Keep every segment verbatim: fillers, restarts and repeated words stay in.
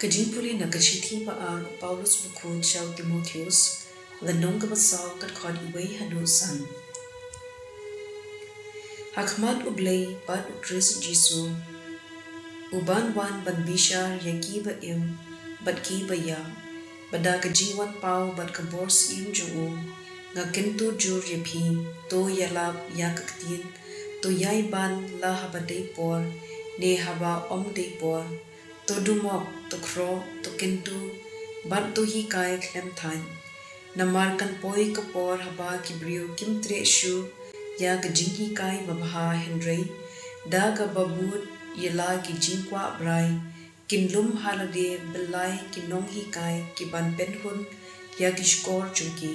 Ka jingpule na ka shithi ba ar u Paulus bakhuid sha u Timotheus, lynnong kaba saw, ka dkhot wei haduh san. Ha khmat U Blei bad U Khrist Jisu, uban wan ban bishar ïa ki ba im bad ki ba ïap, bad da ka jingwan paw bad ka bor syiem jong u, nga kyntu jur ïa phi, to ïalap ïa ka ktien, to ïai ban la haba dei por ne haba ym dei por, to dumok, to khroh, to kyntu, bad to hikai khlem thait. Namar kan poi ka por haba ki briew kim treh shuh ïa ka jinghikai babha, hynrei da kaba bud ïa la ki jingkwah brai, kin lum ha lade byllai ki nonghikai kiban pynhun ïa ki shkor jong ki.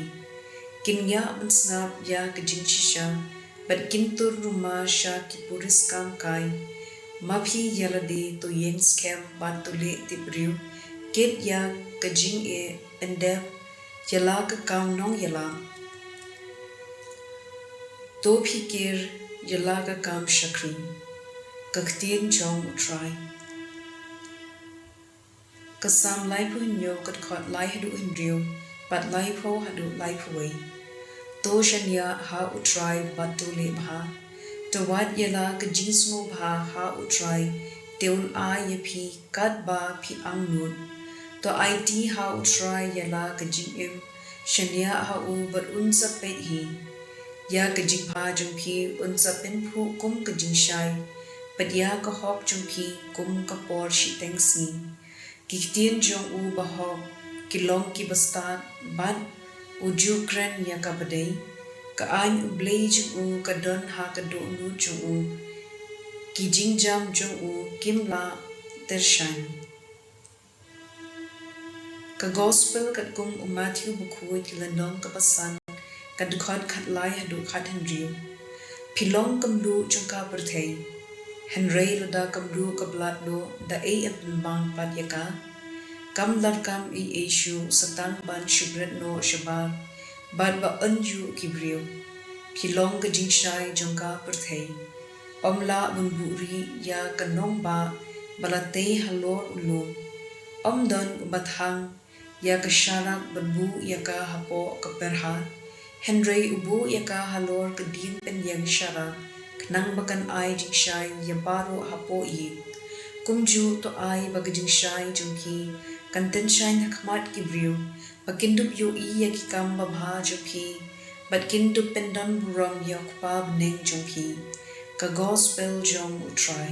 Kin ïa ban sngap ïa ka jingshisha, bad kin tur rumar sha ki puriskam kai. Ma phi ïa lade to ïeng skhem bad to leh tipbriew, kit ïa ka jingeh pyndep ïa la ka kam nongïalam. To phi kir ïa la ka kam shakri. Ka ktien jong U Trai. Ka Salm laiphew hynñiew, ka dkhot lai haduh hynriew, bad laiphew haduh laiphew wei. To shaniah ha U Trai bad to leh bha. To wad ïa la ka jingsngewbha ha U Trai, te un ai ïa phi katba phi angnud. To aiti ha U Trai ïa la ka jingim, shaniah ha u bad un sa peit hi. Ïa ka jingbha jong phi un sa pynphuh kum ka jingshai, bad ïa ka hok jong phi kum ka por shiteng sngi. Ki ktien jong u bahok ki long kiba stad, bad u ju kren ïa kaba dei. Ka aiñ U Blei jong u ka don ha ka dohnud jong u, ki jingjam jong u kim lah tyrshan. Ka Gospel katkum u Mathaiw bakhuid, lynnong kaba san, ka dkhot khatlai haduh khathynriew. Phi long ka mluh jong ka pyrthei. Hynrei lada ka mluh ka blad noh, da ei yn pynbang pat ïa ka? Kam lad kam ei ei shuh sa tang ban shu bret noh shabar, bad ba yn ïoh ki briew. Phi long ka jingshai jong ka pyrthei. Ym lah ban buhrieh ïa ka nongbah ba la tei halor u lum. Ym don uba thang ïa ka sharak bad buh ïa ka hapoh ka pyrhah. Hynrei u buh ïa ka halor ka dieng pynïeng sharak, khnang ba kan ai jingshai ïa baroh hapoh ïing. Kumjuh to ai ba ka jingshai jong phi kan tyngshaiñ ha khmat ki briew, ba kin dup ïohi ïa ki kam babha jong phi, bad kin dup pyndonburom ïa U Kpa bneng jong phi. Ka Gospel jong U Trai.